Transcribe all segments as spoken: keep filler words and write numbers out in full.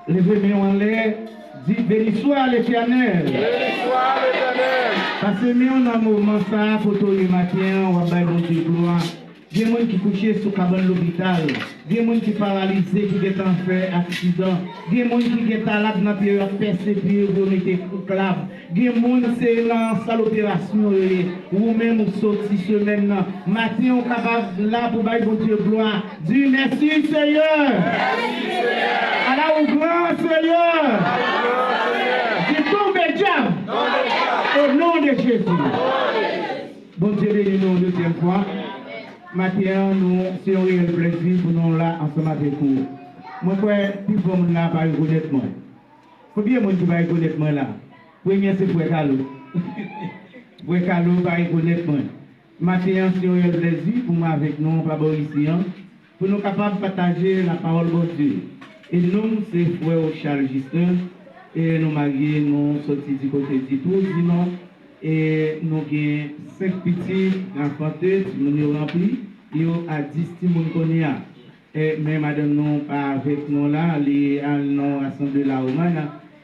Leve men w anlè, di, Beni swa Letènèl. Beni swa Letènèl. Pase men w nan moman sa a, kote w ye maten an, w ap bay Bondye glwa. Gen moun ki kouche sou kabann lopital. Gen moun ki paralize, ki gentan fè aksidan. Gen moun ki gentan lage nan pye yo, ap pèse pye yo pou yo mete klab. Gen moun se nan sal operasyon yo ye. Ou menm ou soti semèn nan. Maten ou kapab la pou bay Bondye glwa. Di, Mèsi, Seyè. Ala ou gran, Seyè. Di, Tonbe dyab. O non de Jezi. Bondye beni nou yon dezyèm fwa. Maten an, nou, se yon reyèl plèzi pou nou la ansanm avèk ou. Mwen kwè pifò moun la pa rekonèt mwen. Konbyen moun ki pa rekonèt mwen la? Premye se frè Kalo. Frè Kalo pa rekonèt mwen. Maten an, se yon reyèl plèzi pou mwen avèk nou anba bò isi an, pou nou kapab pataje lapawòl Bondye. E non m se frè Charles Justin, e nou marye, nou soti di kote Ditou, Dinan, e nou gen senk pitit, Lafonte, timoun yo ranpli, yo a dis timoun kounye a. E, men madanm nou pa avèk nou la, li al nan Asanble La Romana,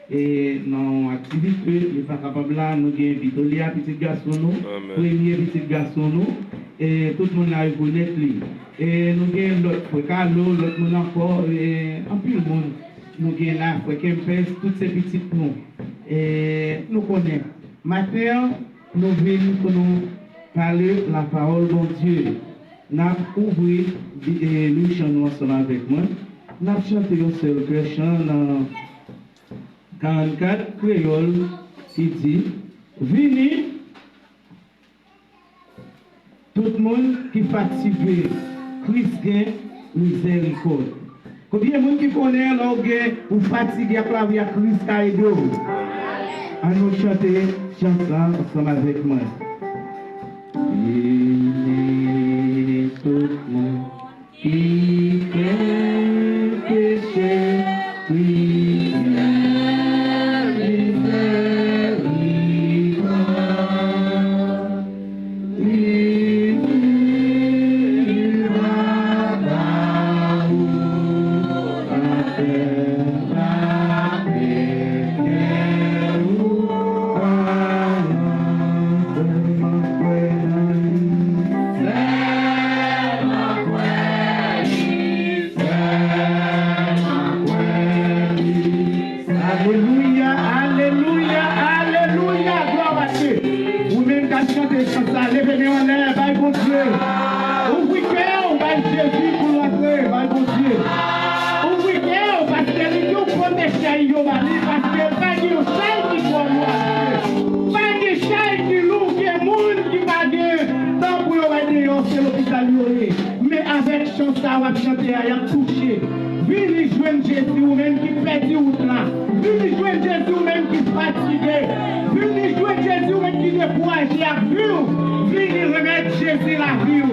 e, nan yon aktivite, li pa kapab la. Nou gen Vitolia, pitit gason nou, premye pitit gason nou, e, tout moun la rekonèt li. E, nou gen lòt frè Kalo, lòt moun ankò, e, anpil moun nou gen la, frè Kempès, tout se pitit nou. E, nou konnen, maten an, nou vin pou nou pale lapawòl Bondye. N ap ouvri bi- e, liv chan nou ansanm avèk mwen. N ap chante yon sèl kè chan nan karannkat kreyòl ki di, Vini, tout moun ki fatige, Kris gen mizèrikòd. Konbyen moun ki konnen lè w gen, ou fatige ak lavi a, Kris ka ede w? Ann nou chante chan sa ansanm avèk mwen. Vini tout moun ki gen peche, Kris gen mizèrikòd. Alelouya, alelouya, alelouya, glwa a Dye. Ou menm k ap chante chan sa, leve men w anlè, bay Bondye. Ouvri kè w, bay Jezi pou l antre, bay Bondye. Ouvri kè w, paske li di w pote chay yo ba li, paske pa gen yon chay ki twò lou a Dye. Pa gen chay ki lou, gen moun ki pa gen tan pou yo bay deyò, se lopital yo ye. Men avèk chan sa w ap chante a, y ap touche. Vini jwenn Jezi, ou menm ki pèdi wout la. Vini jwenn Jezi, ou menm ki fatige. Vini jwenn Jezi, ou menm ki dekouraje ak vi w. Vini remèt Jezi lavi w.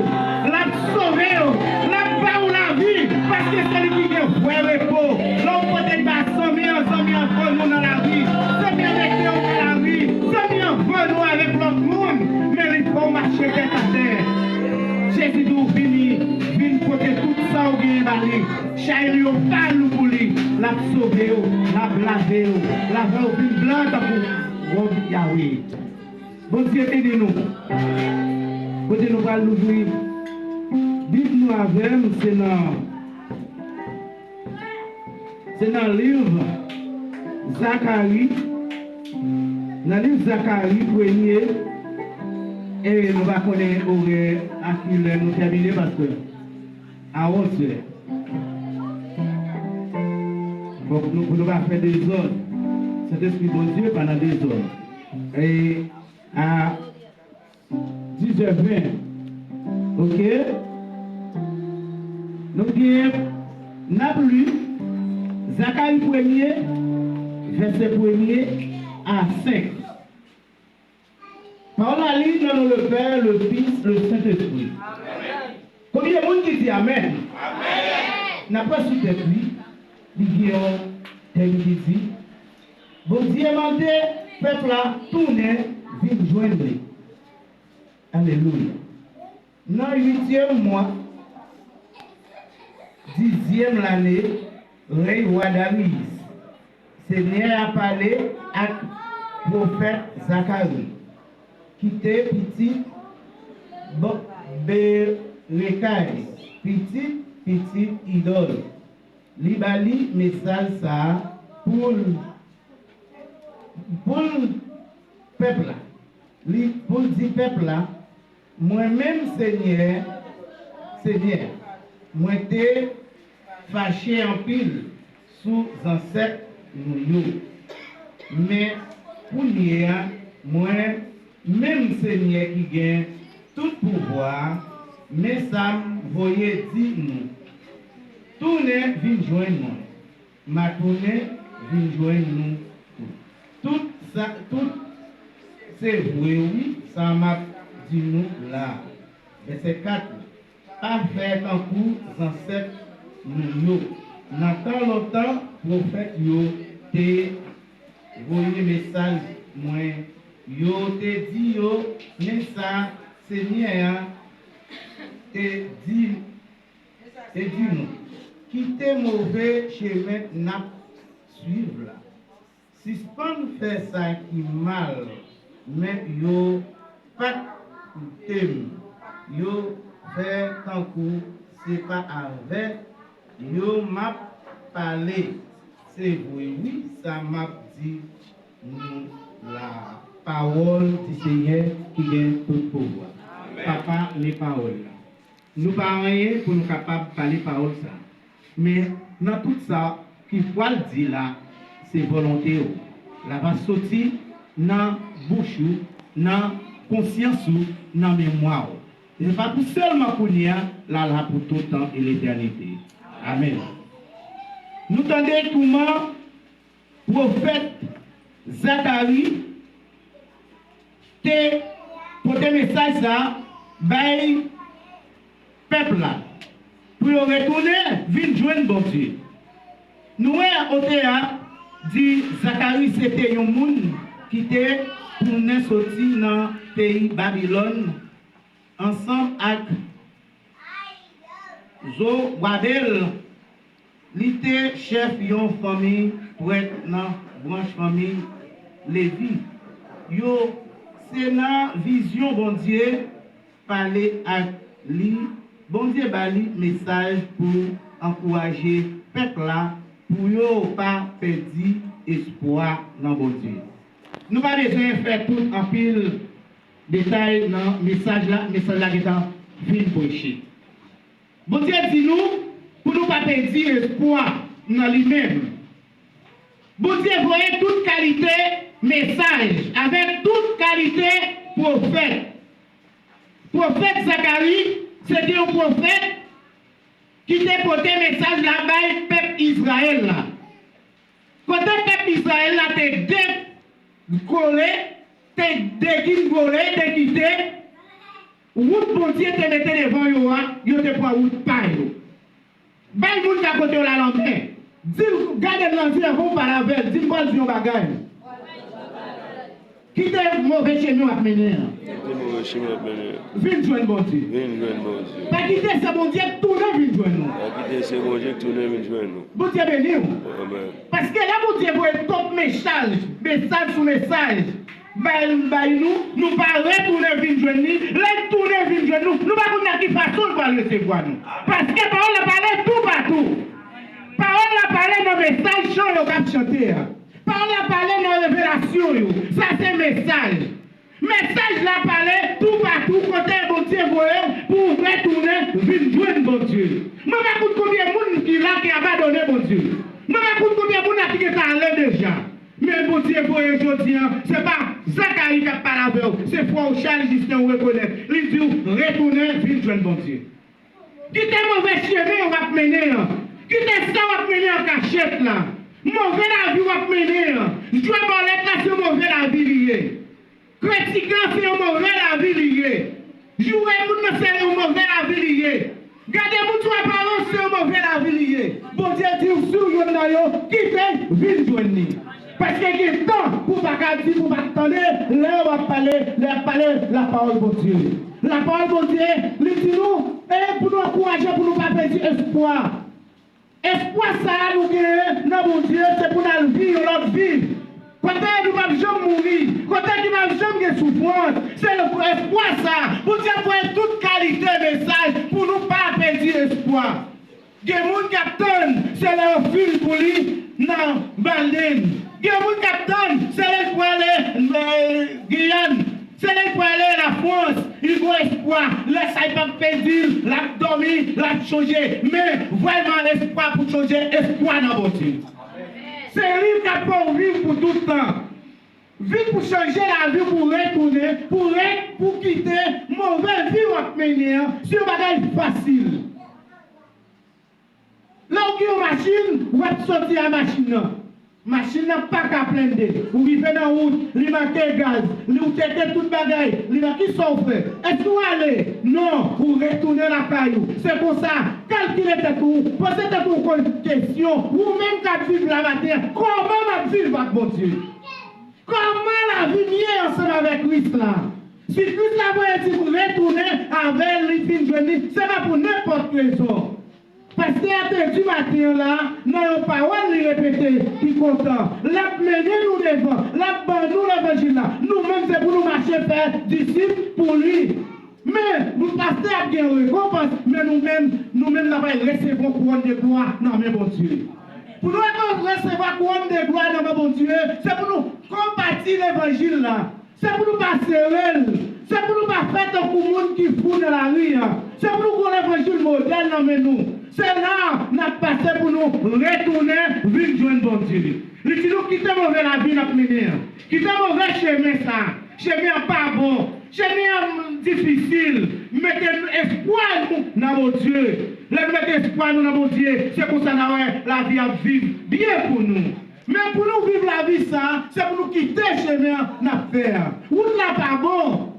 L ap sove w. L ap ba w lavi. Paske se li ki gen vrè repo. Lè w pote l ba zanmi an, zanmi an vann ou nan lari. Zanmi an mete w nan lari. Zanmi an vann ou avèk lòt moun. Men li fè w mache tèt atè. Jezi di w vini, vin pote tout sa w genyen ba li. Chay li yo pa lou pou li. L ap sove w, l ap lave w, l ap fè w vin blan tankou wòb Yawe. Bondye beni nou. Kote nou pral louvri Bib nou avè m, se nan Se nan liv Zakari, nan liv Zakari premye, e nou pa konnen orè a kilè nou tèmine, pastè. A onzè. Bon, pou nou, pou nou pa fè dezòd. Sentespri Bondye pa nan dezòd. E a dizè ven. Oke? Nou gen, n ap li Zakari premye, vèsè premye a senk. Pawòl la li nan non le Pè, le Fis, le Sentespri. Konbyen moun ki di amèn? Amèn. N ap wè sou tèt li, li gen yon tèm ki di, Bondye mande pèp la tounen vin jwenn li. Alelouya. Nan uityèm mwa, dizyèm lane rèy wa Dariyis, Senyè a pale ak pwofèt Zakari, ki te pitit Berekay, pitit pitit Idò. Li ba li mesaj sa a pou l, pou l pèp la. Li, pou l di pèp la, Mwen menm, Senyè, Senyè, mwen te fache anpil sou zansèt nou yo. Men kounye a, mwen menm, Senyè ki gen tout pouvwa a, men sa m voye di nou, tounen vin jwenn mwen. M a tounen vin jwenn nou tou. Tout sa, tout se vre wi, sa m ap di nou la a. Vèsè kat la. Pa fè tankou zansèt nou yo. Nan tan lontan, pwofèt yo te voye mesaj mwen, yo te di yo, men sa Senyè a te di, te di nou, kite move chemen n ap swiv la. Sispann fè sa ki mal, men yo pa t koute m. Yo fè tankou se pa avè yo m ap pale. Se vre wi, sa m ap di nou la a. Pawòl di Senyè ki gen tout pouvwa. Papa, li pawòl la. Nou pa anyen pou nou kapab pale pawòl sa a. Men nan tout sa ki pwal di la, se volonte w. La va soti nan bouch ou, nan konsyans ou, nan memwa w. E se pa pou sèlman kounye a, la la pou tout tan e letènite. Amèn. Nou tande kouman pwofèt Zakari te pote mesaj sa a bay pèp la pou yo retounen vin jwenn Bondye. Nou wè otè a di Zakari se te yon moun ki te tounen soti nan peyi Babilòn ansanm ak Zowabèl, li te chèf yon fanmi prèt nan branch fanmi Levi. Yo, se nan vizyon Bondye pale ak li, Bondye ba li mesaj pou ankouraje pèp la, pou yo pa pèdi espwa nan Bondye. Nou pa bezwen fè tout anpil detay nan mesaj la, mesaj la gentan fin preche. Bondye di nou pou nou pa pèdi espwa nan li menm. Bondye voye tout kalite mesaj avèk tout kalite pwofèt. Pwofèt Zakari se te yon pwofèt ki te pote mesaj la bay pèp Izrayèl la. Kote pèp Izrayèl la te degole, te degingole, te kite wout Bondye te mete devan yo a, yo te pran wout pa yo. Bay moun k a kote w la lanmen. Di l, gade l nan zye avan w pale avè l, di l m pral di yon bagay. Kite move chemen w ap mennen an. Kite move chemen w ap mennen an. Vin jwenn Bondye. Vin jwenn Bondye. Pa kite se Bondye k tounen vin jwenn nou. Pa kite se Bondye k tounen vin jwenn nou. Bondye beni w. Amèn. Paske lè Bondye voye twòp mesaj, mesaj sou mesaj, bay, bay nou, nou pa retounen vin jwenn li. Lè l tounen vin jwenn nou, nou pa konn nan ki fason l pral resevwa nou. Paske pawòl la pale toupatou. Pawòl la pale nan mesaj chan yo k ap chante a. Pawòl la pale nan revelasyon yo. Sa se mesaj. Mesaj la pale toupatou kote Bondye voye w pou w retounen vin jwenn Bondye. Mwen pa konn konbyen moun ki la ki abandone Bondye. Mwen pa konn konbyen moun la ki gentan ale deja. Men Bondye voye jodi a, se pa Zakari k ap pale avè w, se frè w Charles Justin ou rekonèt. Li di w, retounen vin jwenn Bondye. Kite move chemen w ap mennen an. Kite sa w ap mennen an kachèt la. Move lavi w ap mennen an. Jwe bòlèt la se yon move lavi li ye. Kritike an se yon move lavi li ye. Joure moun nan se yon move lavi li ye. Gade moun sou aparans se yon move lavi li ye. Bondye di w si w youn nan yo, kite vin jwenn li. Paske gen tan pou w pa ka di, pou w pa tande, lè yo ap pale, lè y ap pale lapawòl Bondye. Lapawòl Bondye, li di nou, e pou nou ankouraje, pou nou pa pèdi espwa. Espwa sa a nou genyen nan Bondye, se pou n al viv yon lòt vi. Kote nou p ap janm mouri, kote ki p ap janm gen soufrans. Se espwa sa. Bondye ap voye tout kalite mesaj pou nou pa pèdi espwa. Gen moun k ap tann, se lè yo fin pou li nan Malen. Gen moun k ap tann, se lè l prale, eh, Giyàn. Se lè l prale Lafrans, li gon espwa. Lè sa, li p ap pèdi l, l ap dòmi, l ap chonje. Men, vrèman, espwa pou chonje, espwa nan Bondye. Se li k ap fè w viv pou tout tan. Vi pou chanje lavi, pou retounen, pou re-, pou kite move vi w ap mennen an, se yon bagay fasil. Lè w gen yon machin, w ap soti a machin nan. Machin nan pa ka blende. Ou rive nan wout, li manke gaz, li ou tcheke tout bagay, li nan ki sa w fè? Èske w ale? Non, ou retounen lakay ou. Se konsa, kalkile tèt ou, poze tèt ou kon kesyon, ou menm k ap viv la maten an, kòman m ap viv ak Bondye? Kòman lavi m ye ansanm avèk Kris la? Si Kris la voye di m retounen avè l, li fin jwenn li, se pa pou nenpòt rezon. Pastè a te di maten an la, nan yon pawòl li repete pi kontan, l ap mennen nou devan, l ap ban nou levanjil la. Nou menm, se pou nou mache fè disip pou li. Men, nou pastè ap gen yon rekonpans, men nou menm, nou menm, n ap al resevwa yon kouwòn de glwa nan men Bondye. Pou nou resevwa kouwòn de glwa nan men Bondye, se pou nou konbati levanjil la. Se pou nou pa sere l. Se pou nou pa fè tankou moun ki fou nan lari a. Se pou nou gon levanjil modèl nan men nou. Se la n ap pase pou nou retounen vin jwenn Bondye. Li di nou kite move lavi n ap mennen an. Kite move chemen sa. Chemen an pa bon. Chemen an difisil. Mete espwa nou nan Bondye. Lè nou mete espwa nou nan Bondye, se konsa n a wè lavi ap viv byen pou nou. Men pou nou viv lavi sa, se pou nou kite chemen an n ap fè a. Wout la pa bon.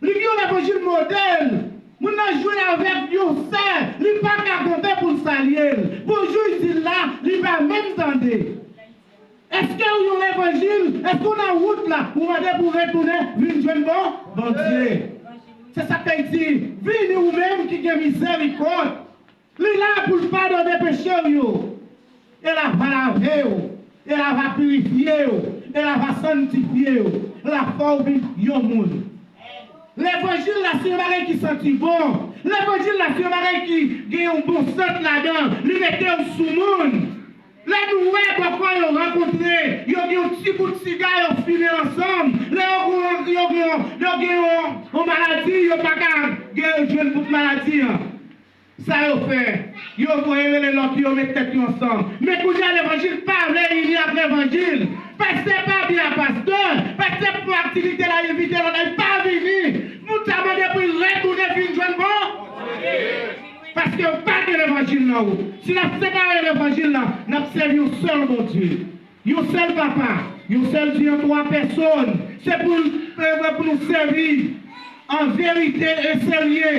Li gen yon levanjil modèl. Moun nan jwe avèk yon sè, li pa ka kanpe pou l salye l. Bonjou, l di l la, li pa menm tande. Èske w yon levanjil? Èske w nan wout la? Ou mande pou w retounen, vin jwenn bon Bondye. Se sa k fè l di, vini ou menm ki gen mizèrikòd. Li la pou l padone peche w yo. E l ap lave w. E l ap pirifye w. E l ap santifye w. L ap fè w vin yon moun. Levanjil la se yon bagay ki santi bon. Levanjil la se yon bagay ki gen yon bon sant ladan. Li mete w sou moun. Lè nou wè bòkò yo rankontre, yo gen yon ti bout siga yo fimen ansanm. Lè yo gen, yo gen, yo gen yon, yon maladi, yo pa ka gen, jwenn bout maladi an. Sa yo fè? Yo voye rele lòt yo, met tèt yo ansanm. Men kounye a levanjil pa vle ini ak levanjil. Pastè pa byen a pastè. Pastè pou aktivite la, envite lòt la, li pa vini. Moun sa mande pou l retounen vin jwenn bon. Paske w pa gen levanjil nan ou. Si n ap separe levanjil la, n ap sèvi yon sèl Bondye. Yon sèl Papa, yon sèl Dye an twa pèsòn. Se pou, pou nou sèvi an verite e serye.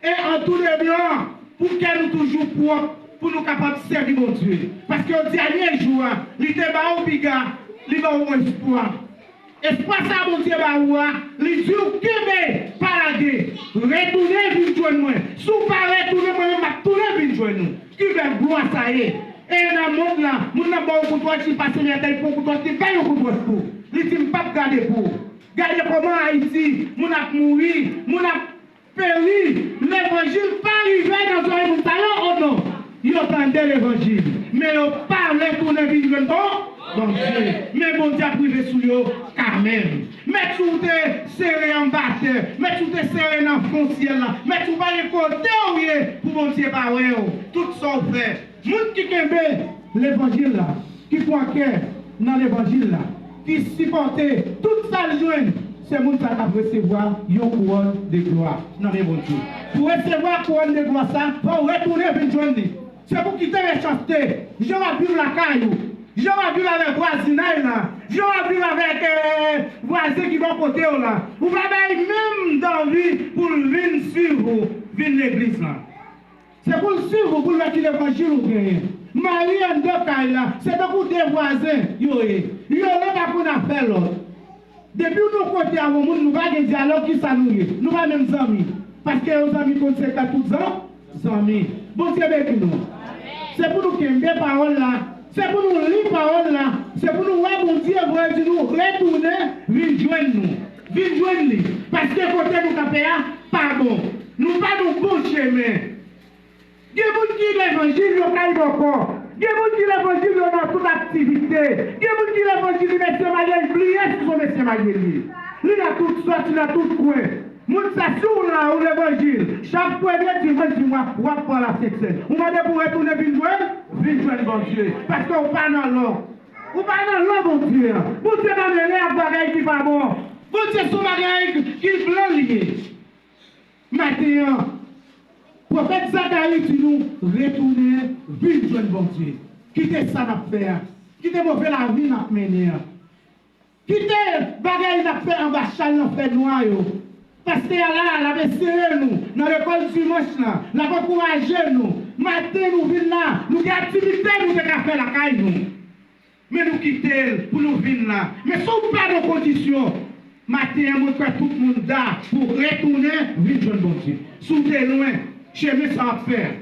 E an tou de blan, pou kè nou toujou pwòp, pou nou kapab sèvi Bondye. Paske o dènye jou a, li te ba w piga, li ba w espwa. Espwa sa Bondye ba ou a, li di w kenbe, pa lage. Retounen vin jwenn mwen. Si w pa retounen, mwen menm m ap tounen vin jwenn ou. Ki bèl glwa sa ye! E nan mond lan, moun nan ba w koutwòch, li pase men atè, li pran koutwòch, li bay yon koutwòch tou. Li di, m p ap gade pou ou. Gade kòman Ayiti, moun ap mouri, moun ap peri. Levanjil pa rive nan zòrèy moun sa yo, o non. Yo tande levanjil, men yo pa vle tounen vin jwenn bon Bondye. Men Bondye ap rive sou yo kanmenm. Mèt si w te sere anba tè, mèt si w te sere nan fon syèl la, mèt si w pa gen kote w ye pou Bondye pa wè w. Tout sa w fè, moun ki kenbe levanjil la, ki pran kè nan levanjil la, ki sipòte tout sa l jwenn, se moun sa k ap resevwa yon kouwòn de glwa nan men Bondye. Pou resevwa kouwòn de glwa sa, fò w retounen vin jwenn li. Se pou kite mechanste, jan w ap viv lakay ou, jan w ap viv avèk vwazinay la, jan w ap viv avèk, eh, vwazen ki bò kote w la. Ou pa bay menm zanmi pou l vin swiv ou, vin legliz la. Se pou l swiv ou, pou l wè ki levanjil ou genyen. Mari anndan kay la, se tankou de vwazen yo ye. Yonn pa konn afè lòt. Depi w nan kote avè yon moun, nou pa gen dyalòg, kisa nou ye? Nou pa menm zanmi. Paske yon zanmi konn sekrè tout zan-, zanmi. Bondye beni nou. Se pou nou kenbe pawòl la. Se pou nou li pawòl la. Se pou nou wè Bondye voye di nou retounen, vin jwenn nou. Vin jwenn li. Paske kote nou kanpe a, pa bon. Nou pa nan bon chemen. Gen moun ki levanjil yo kay bòkò. Gen moun ki levanjil yo nan tout aktivite. Gen moun ki levanjil li mesye marye, li bliye si se yon mesye marye li ye. Li nan tout sòs, li nan tout kwen. Moun sa, si w la, ou levanjil, chak premye dimanch di mwa, w ap pran lasentsèn. Ou mande pou w retounen vin jwenn, vin jwenn Bondye. Paske w pa nan lò. Ou pa nan lò Bondye an. Bondye pa mele ak bagay ki pa bon. Bondye se yon bagay ki blan li ye. Maten an, pwofèt Zakari di nou, retounen, vin jwenn Bondye. Kite sa n ap fè a. Kite move lavi n ap mennen an. Kite bagay n ap fè anba chal nan fènwa yo. Pastè a la, l ap eseye nou. Nan lekòl dimanch lan, l ap ankouraje nou. Maten nou vin la, nou gen aktivite nou te ka fè lakay nou. Men nou kite l pou nou vin la. Men si w pa nan kondisyon, maten an mwen kwè tout moun da pou retounen vin jwenn Bondye. Si w te lwen, chemen sa w ap fè a,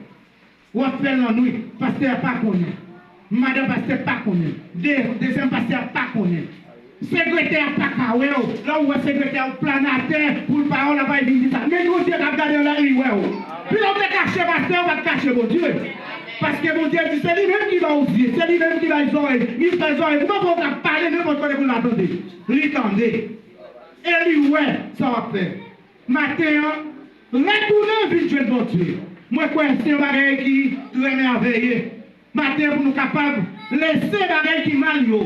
w ap fè l lannwit. Pastè a pa konnen. Madan pastè pa konnen. De, dezyèm pastè a pa konnen. Sekretè a pa ka wè w. Lè w wè sekretè a, w plane atè pou l pa wè w, l ap vin di sa. Men Bondye k ap gade w la, li wè w. Pi lè w te kache pastè, w pa t kache Bondye. Paske Bondye di se li menm ki ba w zye, se li menm ki bay zòrèy. Li fè zòrèy. Ou pa wè w ka pale nenpòt kote pou l pa tande. Li tande. E li wè sa w ap fè. Maten an, retounen vin jwenn Bondye. Mwen kwè se yon bagay ki trè mèveye. Maten an pou nou kapab lese bagay ki mal yo,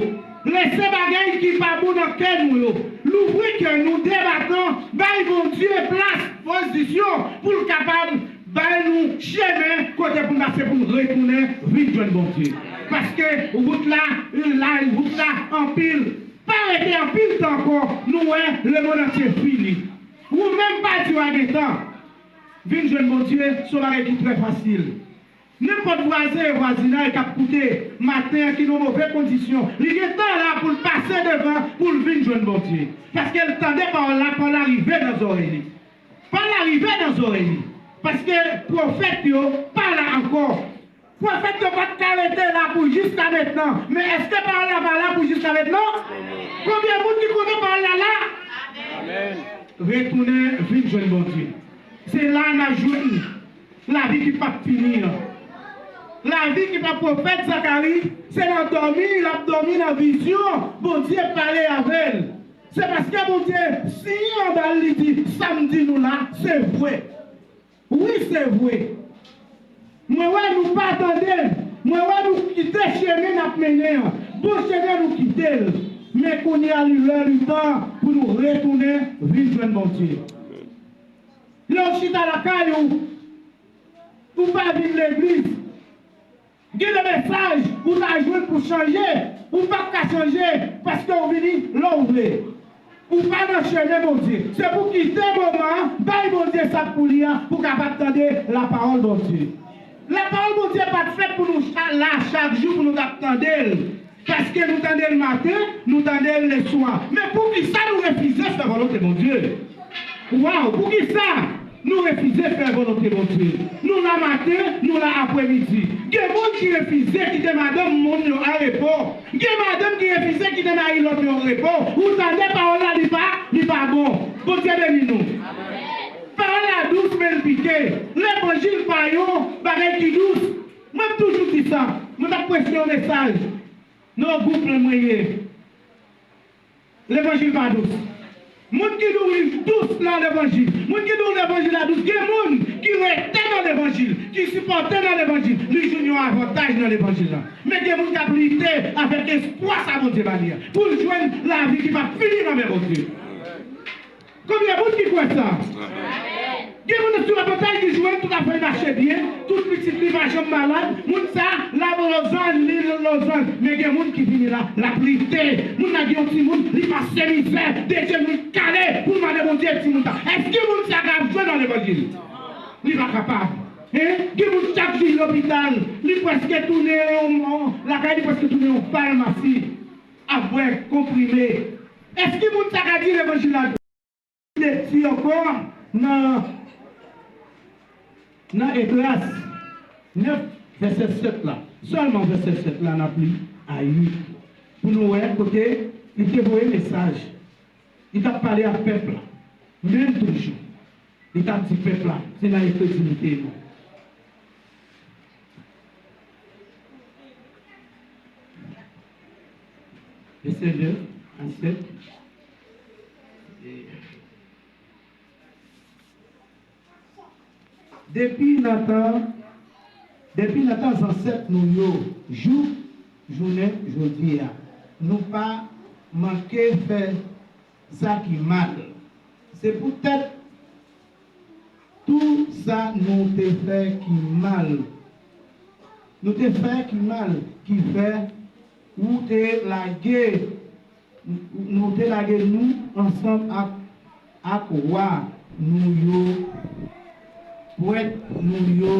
lese bagay ki pa bon nan kè nou yo, louvri kè nou, debatan, bay Bondye plas, pozisyon pou l kapab bay nou chemen kote pou n pase pou n retounen vin jwenn Bondye. Paske wout la laj, wout la anpil. Pa rete anpil tan ankò, nou wè lemonn antye fini. Ou menm pa di w a gen tan. Vin jwenn Bondye se yon bagay ki trè fasil. Nenpòt vwazen e vwazinay k ap koute maten an ki nan move kondisyon, li gen tan la pou l pase devan pou l vin jwenn Bondye. Paske l tande pawòl la, pawòl la rive nan zòrèy li. Pawòl la rive nan zòrèy li. Paske pwofèt yo pa la ankò. Pwofèt yo pa t ka rete la pou jiska mentnan. Men èske pawòl la pa la pou jiska mentnan? Konbyen moun ki konnen pawòl la la? Retounen vin jwenn Bondye. Se la n ap jwenn lavi ki p ap fini an. Lavi ki p ap pwofèt Zakari, se nan dòmi, l ap dòmi nan vizyon, Bondye pale avè l. Se paske Bondye siyen anba l, li di, sa m di nou la, se vre. Wi, se vre. Mwen wè nou pa tande l. Mwen wè nou kite chemen n ap mennen an. Bon chemen nou kite l. Men kounye a li lè li tan pou nou retounen vin jwenn Bondye. Lè w chita lakay ou, ou pa vin legliz. Gen de mesaj ou ta jwenn pou chanje, ou p ap ka chanje paske w vini lè w vle. Ou pa nan chemen Bondye. Se pou kite moman an, bay Bondye sa k pou li a, pou w kapab tande lapawòl Bondye. Lapawòl Bondye pa t fèt pou nou cha-, la chak jou pou nou t ap tande l. Paske nou tande l maten, nou tande l leswa. Men poukisa nou refize fè volonte Bondye? Waw, poukisa nou refize fè volonte Bondye? Nou la maten, nou la apremidi. Gen moun ki refize kite madanm moun yo an repo. Gen madanm ki refize kite mari lòt yo an repo. Ou tande pawòl la, li pa, li pa bon. Bondye beni nou. Pawòl la dous, men l pike. Levanjil pa yon bagay ki dous. Mwen toujou di sa. Mwen t ap preche yon mesaj nan yon gwoup mwen ye. Levanjil pa dous. Moun ki di w li dous nan levanjil, moun ki di w levanjil la dous, gen moun ki rete nan levanjil, ki sipòte nan levanjil, li jwenn yon avantaj nan levanjil la. Men gen moun k ap lite avèk espwa sa Bondye ba li a, pou l jwenn lavi ki p ap fini nan men Bondye. Konbyen moun ki kwè sa? Gen moun sou lapotaj ki jwenn tout afè l mache byen, tout pitit li pa janm malad. Moun sa, l ap lozanj, li lozanj. Men gen moun ki vini la, l ap lite. Moun nan gen yon timoun, li pase mizè. Dezyèm li kale pou l mande Bondye timoun sa. Èske moun sa ka ap jwenn nan levanjil? Li pa kapab. Hein? Gen moun chak jou lopital, li prèske tounen yon, yon, lakay li prèske tounen yon famasi. Ap bwè konprime. Èske moun sa ka di levanjil la? Lekti ankò nan, nan Esdras nèf, vèsè sèt la. Sèlman vèsè sèt la n ap li a uit, pou nou wè kote li te voye mesaj. Li t ap pale ak pèp la. Menm toujou, li t ap di pèp la, se nan enkredilite nou. Vèsè de a sèt. Depi nan tan, depi nan tan zansèt nou yo jouk jounen jodi a, nou pa manke fè sa ki mal. Se poutèt tou sa nou te fè ki mal, nou te fè ki mal, ki fè ou te lage nou te lage nou ansanm ak, ak wa nou yo, prèt nou yo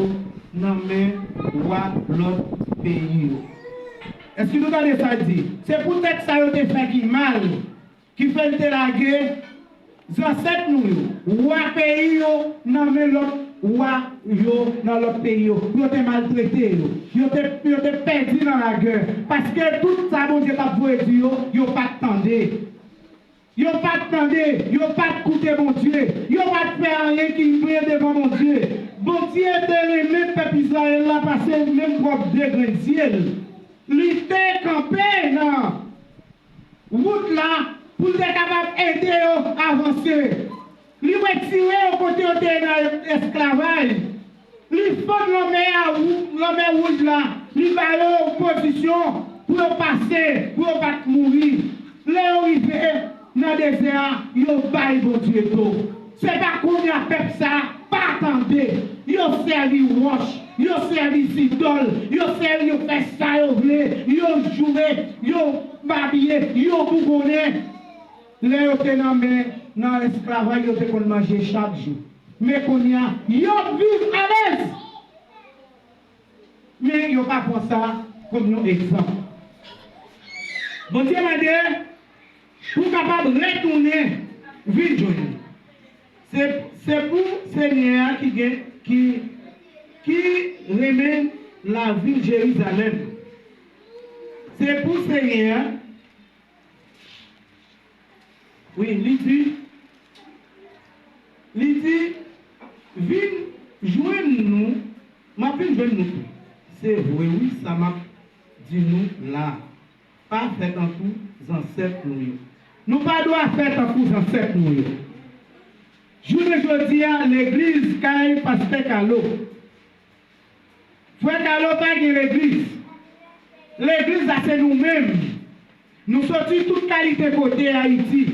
nan men wa lòt peyi yo. Èske nou tande sa l di? Se poutèt sa yo te fè ki mal, ki fè l te lage zansèt nou yo, wa peyi yo, nan men lòt wa yo, nan lòt peyi yo. Yo te maltrete yo. Yo te, yo te pèdi nan lagè. Paske tout sa Bondye t ap voye di yo, yo pa t tande. Yo pa t tande, yo pa t koute Bondye. Yo pa t fè anyen ki byen devan Bondye. Bondye te renmen pèp Izrayèl la pase menm pwòp de grenn zye l. Li te kanpe nan wout la pou l te kapab ede yo avanse. Li retire yo kote yo te ye nan esklavaj. Li fann lanmè a, lanmè wouj la. Li ba yo pozisyon pou yo pase, pou yo pa t mouri. Lè yo rive nan dezè a, yo bay Bondye do. Se pa kounye a pèp sa a pa tande. Yo sèvi wòch, yo sèvi zidòl, yo sèvi, yo fè sa yo vle, yo joure, yo babiye, yo bougonnen. Lè yo te nan men, nan esklavaj, yo te konn manje chak jou. Men kounye a, y ap viv alèz. Men yo pa pran sa kòm yon egzanp. Bondye mande pou w kapab retounen vin jwenn li. Se, se pou Senyè a ki gen, ki, ki renmen lavil Jerizalèm. Se pou Senyè a Wi, li di, li di, vin jwenn nou, m ap vin jwenn nou tou. Se vre wi, sa m ap di nou la a, pa fè tankou zansèt nou yo. Nou pa dwa fè tankou zansèt nou yo. Jounen jodi a, legliz kay pastè Kalo. Frè Kalo pa gen legliz. Legliz la se nou menm. Nou soti tout kalite kote Ayiti.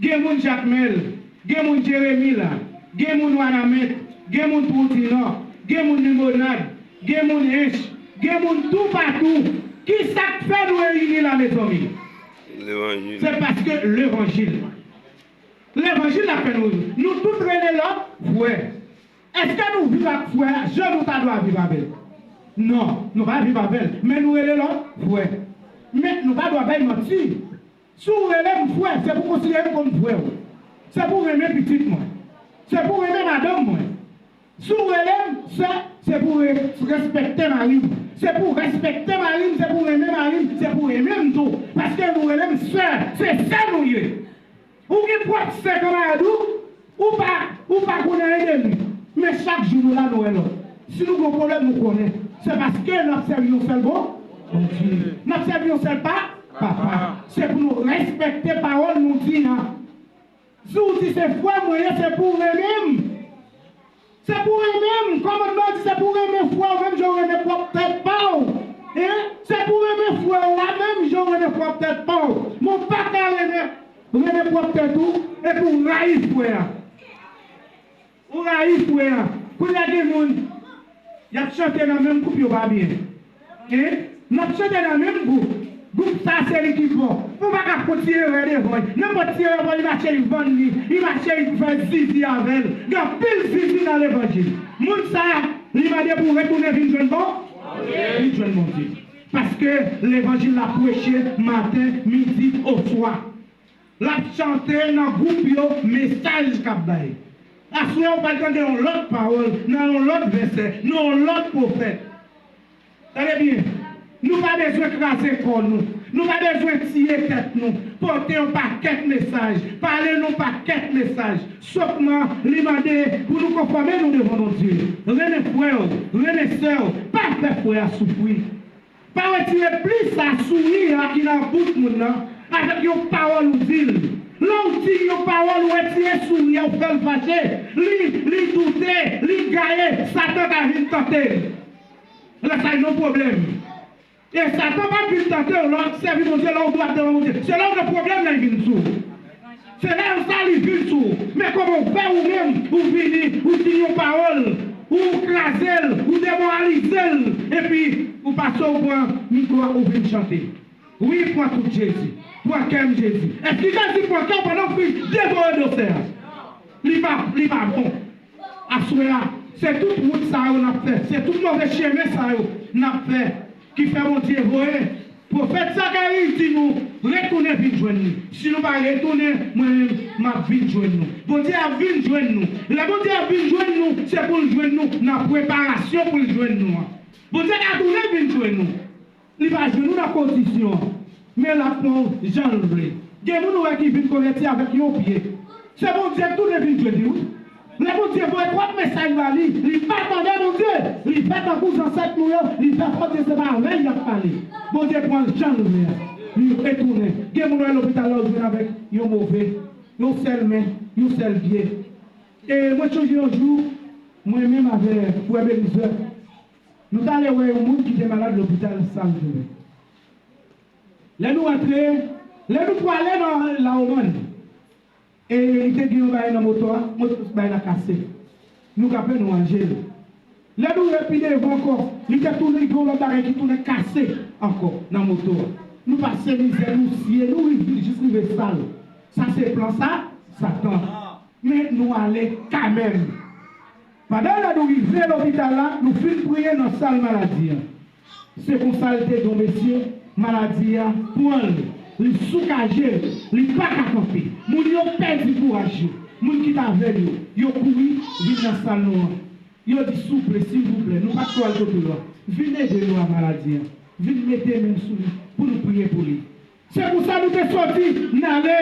Gen moun Jakmèl, gen moun Jeremi la, gen moun Wanament, gen moun Twou Dinò, gen moun Limonad, gen moun Ench, gen moun toupatou. Kisa k fè nou reyini la, mezanmi? Levanjil. Se paske levanjil. Levanjil la fè nou reyini. Nou tout rele lòt frè. Èske nou viv ak frè a jan nou ta dwe viv avè l? Non, nou pa viv avè l, men nou rele lòt frè. Men nou pa dwe bay manti. Si w rele m frè, se pou w konsidere m kòm frè w. Se pou w renmen pitit mwen. Se pou w renmen madanm mwen. Si w rele m sè, se pou w re-, respekte mari m. Se pou w respekte mari m, se pou w renmen mari m, se pou w renmen m tou. Paske nou rele m sè, se sè nou ye. Ou gen pwòp sè kanmarad ou, ou pa, ou pa konn anyen de li. Men chak jou nou la, nou wè lòt. Si nou gen yon pwoblèm, nou konnen. Se paske n ap sèvi yon sèl Bon-, Bondye. N ap sèvi yon sèl pa-, Papa. Se pou nou respekte pawòl nou di a. Si w di se frè mwen ye, se pou w renmen m. Se pou w renmen m. Kòmandman an di se pou w renmen frè w menm jan w renmen pwòp tèt pa w. Hein? Se pou w renmen frè w la menm jan w renmen pwòp tèt pa w. Men w pa ka renmen, renmen pwòp tèt ou epi w rayi frè a. Ou rayi frè a. Kounye a gen moun, y ap chante nan menm gwoup, yo pa byen. Hein? N ap chante nan menm gwoup. Gwoup sa a se li ki fò. Ou pa ka fè ti erè devan l. Nenpòt ti erè, li mache, li vann li. Li mache, li fè zizi avè l. Gen anpil zizi nan levanjil. Moun sa a, li mande pou retounen vin jwenn Bon-, vin jwenn Bondye. Paske levanjil la preche maten, midi, oswa. L ap chante nan gwoup yo mesaj k ap bay. Aswè a, ou pral tande yon lòt pawòl, nan yon lòt vèsè, nan yon lòt pwofèt. Tande byen, nou pa bezwen kraze kò nou. Nou pa bezwen tiye tèt nou. Pote yon pakèt mesaj. Pale yon pakèt mesaj. Sòf nan li mande pou nou konfòme nou devan Bondye. Renmen frè w, renmen sè w, pa fè frè a soufri. Pa retire plis a souri a ki nan bouk moun nan avèk yon pawòl ou di l. Lè w di yon pawòl, ou retire souri a, ou fè l fache, li, li doute, li gaye, Satan ka vin tante l. Lè sa a yon pwoblèm. E Satan p ap vin tante w lè w ap sèvi Bondye, lè w dwat devan Bondye. Se lè w gen pwoblèm la li vin sou ou. Se lè sa li vin sou ou. Men kòman w fè ou menm, ou vini, ou di yon pawòl, ou kraze l, ou demoralize l, epi ou pase ou pran mikwo a, ou vin chante. Wi, pran tout Jezi. Pran kè m Jezi. Èske Jezi pran kè w pandan w fin devore dosè a? Li pa, li pa bon. Aswè a, se tout wout sa yo n ap fè, se tout move chemen sa yo n ap fè ki fè Bondye voye pwofèt Zakari di nou, retounen vin jwenn li. Si nou pa retounen, mwen menm, m ap vin jwenn nou. Bondye ap vin jwenn nou. Lè Bondye ap vin jwenn nou, se pou l jwenn nou nan preparasyon pou l jwenn nou an. Bondye ka tounen vin jwenn nou. Li pa jwenn ou nan kondisyon an, men l ap pran w jan l vle. Gen moun ou wè ki vin konvèti avèk yon pye. Se Bondye k tounen vin jwenn li, wi. Lè Bondye voye twòp mesaj ba li, li pa tande Bondye. Li fè tankou zansèt nou yo, li fè Bondye se pa avè l y ap pale. Bondye pran l jan l vle a. Li retounen. Gen moun ou wè lopital la, ou jwenn avèk yon move, yon sèl men, yon sèl pye. E mwen sonje yon jou, mwen menm avè frè Belize, nou t ale wè yon moun ki te malad lopital Salve. Lè nou antre, lè nou pwale nan Lawomàn, e li te gen yon bagay nan moto a, moto bagay la kase. Nou kanpe, nou ranje l. Lè nou rive pi devan ankò, li te tounen, gen yon lòt bagay ki tounen kase ankò nan moto a. Nou pase mizè, nou siye, nou rive, jis rive sal. Sa se plan sa, Satan. Men nou ale kanmenm. Pandan lè nou rive lopital la, nou fin priye nan sal maladi a. Se konsa l te gen yon mesye, maladi a pran l, li soukaje, li pa ka kanpe. Moun yo pèdi kouraj yo. Moun ki t avè l yo, yo kouri vin nan sal nou an. Yo di, souple, silvouplè, nou pa t ko al kote w a. Vin ede nou a maladi a. Vin mete men sou li pou nou priye pou li. Se pou sa nou te soti, n ale.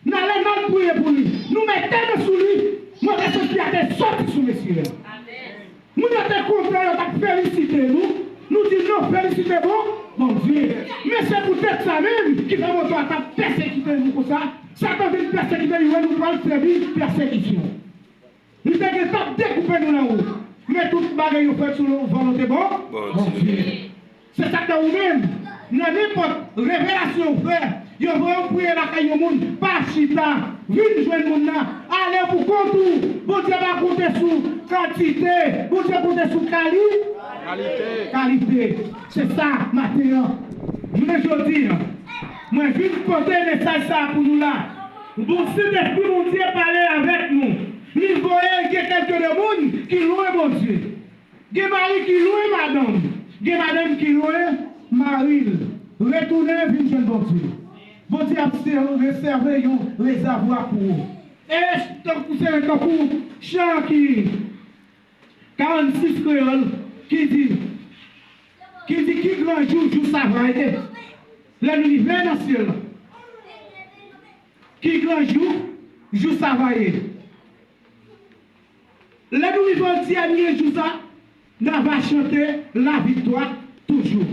N ale, n al priye pou li. Nou mete men sou li. Move senti a te soti sou mesye a. Moun yo te kontan, yo t ap felisite nou. Nou di, non, felisite bon Bondye. Men se poutèt sa menm ki fè moto a t ap pèsekite nou konsa. Satan vin pèsekite, li wè nou pral sèvi pèsekisyon. Li te gentan dekoupe nou nan wout. Men tout bagay yo fèt sou volonte bon Bondye. Se sa k fè ou menm, nan nenpòt revelasyon ou fè, yo voye w priye lakay yon moun, pa chita, vin jwenn moun nan, ale pou kont ou. Bondye pa konte sou kantite, Bondye konte sou kali-, kalite. Se sa, maten an, jounen jodi an, mwen vin pote mesaj sa a pou nou la. Bon, Sentespri Bondye pale avèk nou. Li voye gen kèlke de moun ki lwen Bondye. Gen mari ki lwen madanm, gen madanm ki lwen mari l. Retounen vin jwenn Bondye. Bondye ap se-, resève yon rezèvwa pou ou. E tankou se tankou chan ki karannsis kreyòl ki di, ki di ki gran jou jou sa va ye. Lè nou rive nan syèl la. Ki gran jou jou sa va ye. Lè nou rive o dènye jou sa, n a va chante laviktwa toujou.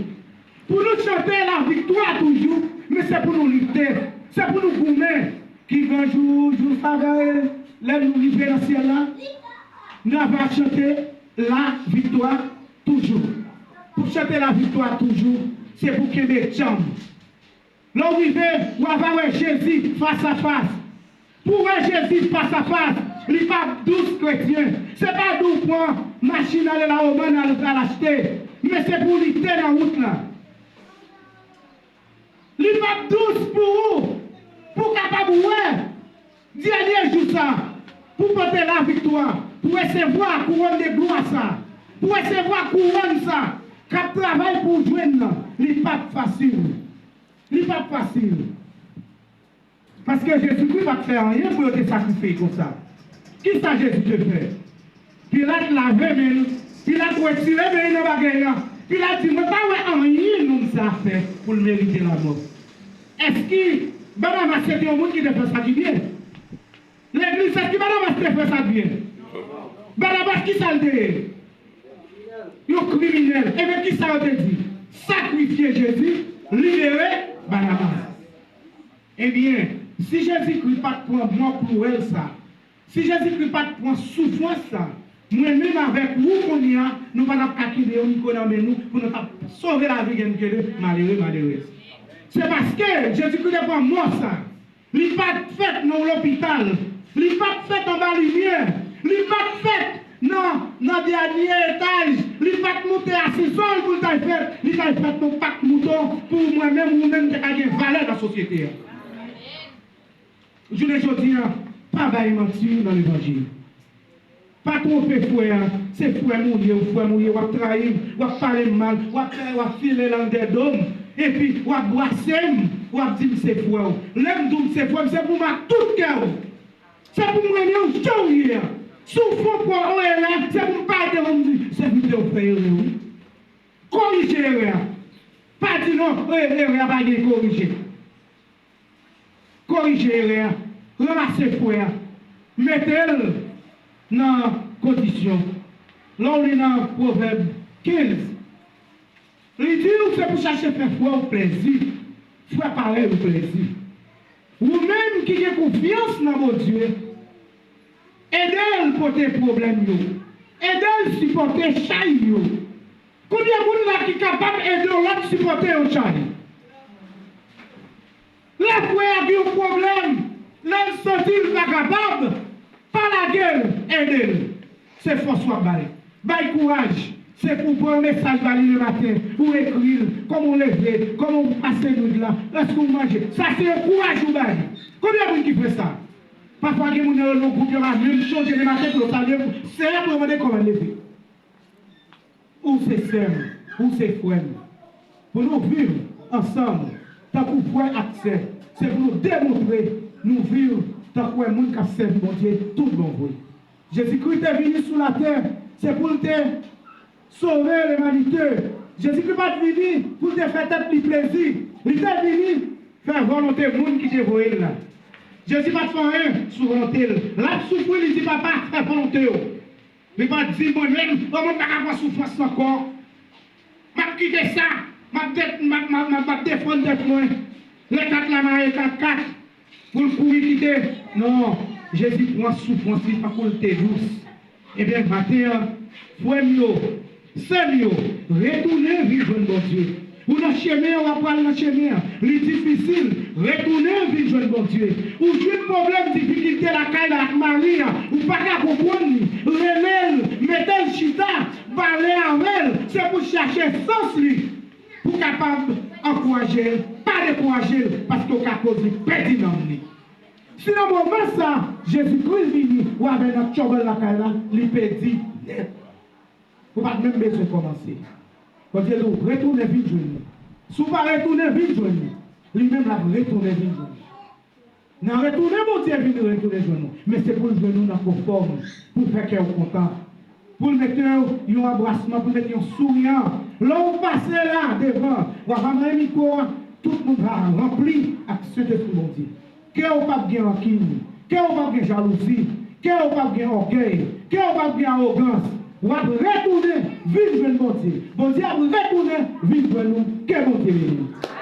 Pou nou chante laviktwa toujou, men se pou nou lite, se pou nou goumen. Ki gran jou, jou sa va ye, lè nou rive nan syèl la, n a va chante laviktwa toujou. Pou chante laviktwa toujou, se pou kenbe djanm. Lè w rive, w a va wè Jezi fas a fas. Pou w wè Jezi fas a fas, li p ap dous, kretyen. Se pa di w pran machin ale Lawomàn al, al achte, men se pou w lite nan wout la. Li p ap dous pou ou, pou w kapab wè dènye jou sa, pou w pote laviktwa, pou w resevwa kouwòn de glwa sa, pou w resevwa kouwòn sa k ap travay pou w jwenn nan. Li p ap fasil. Li p ap fasil. Paske Jezikri pa t fè anyen pou yo te sakrifye l konsa. Kisa Jezi te fè? Pilat lave men l. Pilat retire men l nan bagay la. Pilat di, "Mwen pa wè anyen nonm sa a fè pou l merite lamò." Èske Banamas se te yon moun ki te fè sa ki byen? Legliz, èske Banamas te fè sa k byen? Banamas, ki sa l te ye? Yon kriminèl. Ebyen, ki sa yo te di? "Sakrifye Jezi, libere Banamas." Ebyen, si Jezikri pa t pran mò klouwèl sa, si Jezikri pa t pran soufrans sa, mwen menm avèk ou kounye a, nou pa t ap ka kenbe yon mikwo nan men nou pou nou t ap sove lavi gen kele malere, malerèz. Se paske Jezikri te pran mò sa. Li pa t fèt nan yon lopital. Li pa t fèt anba limyè. Li pa t fèt nan, nan dènye etaj. Li pa t moute asezò l pou l t al fèt. Li t al fèt nan pak mouton pou mwen menm, ou menm, te ka gen valè nan sosyete a. Jounen jodi a, pa bay manti nan levanjil. Pa twonpe frè a, se frè m ou ye, ou frè m ou ye, w ap trayi m, w ap pale m mal, w ap fè, w ap file lang dèyè do m, epi w ap bwase m, w ap di m se frè w. Lè m di w m se frè w, se pou m ak tout kè w. Se pou m renmen w jan w ye a. Si w fè yon erè, se pou m parèt devan w m di, "Sèvitè, w fè erè wi." Korije erè a. Pa di non, e-, erè a pa gen korije. Korije erè a, ranmase frè a, mete l nan kondisyon. Lè w li nan Pwovèb kenz, li di w se pou chache fè frè w plèzi, frè parèy ou plèzi. Ou menm ki gen konfyans nan Bondye, ede l pote pwoblèm yo, ede l sipòte chay yo. Konbyen moun la ki kapab ede yon lòt sipòte yon chay? Lè frè a gen yon pwoblèm, lè l santi l pa kapab, pa lage l, ede l. Se fòs w ap ba l. Bay kouraj. Se pou w pran yon mesaj ba li lematen, ou ekri l, kòman w leve, kòman w pase nwit la, èske w manje. Sa se yon kouraj ou ba li. Konbyen moun ki fè sa? Pafwa gen moun nan yo nan gwoup yo pa menm chonje lematen pou yo salye m. Seyè pou yo mande kòman l leve. Ou se sè m, ou se frè m. Pou nou viv ansanm tankou frè ak sè, se pou nou demontre nou viv tankou yon moun k ap sèvi Bondye tout bon vre. Jezikri te vini sou latè, se pou l te sove limanite. Jezikri pa t vini pou l te fè tèt li plezi. Li te vini fè volonte moun ki te voye l la. Jezi pa t fè anyen sou volonte l. L ap soufri, li di, "Papa, fè volonte w." Li pa t di, "Mwen menm, bon, mwen pa ka pran soufrans ankò. M ap kite sa. M ap de-, m ap, m ap, m ap, m ap defann tèt mwen." Lè kat la mare kat kat, pou l kouri kite. Non, Jezi pran soufrans li tankou l te dous. Ebyen, maten an, frè m yo, sè m yo, retounen vin jwenn Bondye. Ou nan chemen an, w ap pral nan chemen an. Li difisil. Retounen vin jwenn Bondye. Ou jwenn pwoblèm, difikilte lakay la ak mari a. Ou pa ka konprann li. Rele l, mete l chita, pale avè l. Se pou chache sans li. Pou kapab ankouraje l. Pa dekouraje l, paske w ka koz li pèdi nanm li. Si nan moman sa, Jezikri vini, w avè nan tchòbòl lakay la, li pèdi nèt. Ou pa t menm bezwen kòmanse. Bondye di w, "Retounen vin jwenn mwen." Si w pa retounen vin jwenn li, li menm l ap retounen vin jwenn ou. Nan retounen Bondye vin retounen jwenn ou, men se pou l jwenn ou nan konfòm, pou l fè kè w kontan, pou l mete yon anbrasman, pou l mete yon souriyan. Lè w pase la devan, w ap anmare mikwo a, tout moun va ranpli ak Sentespri Bondye. Kè w p ap gen rankin, kè w p ap gen jalouzi, kè w p ap gen ògèy, kè w p ap gen awogans. W ap retounen vin jwenn Bondye. Bondye ap retounen vin jwenn ou. Ke Bondye beni w.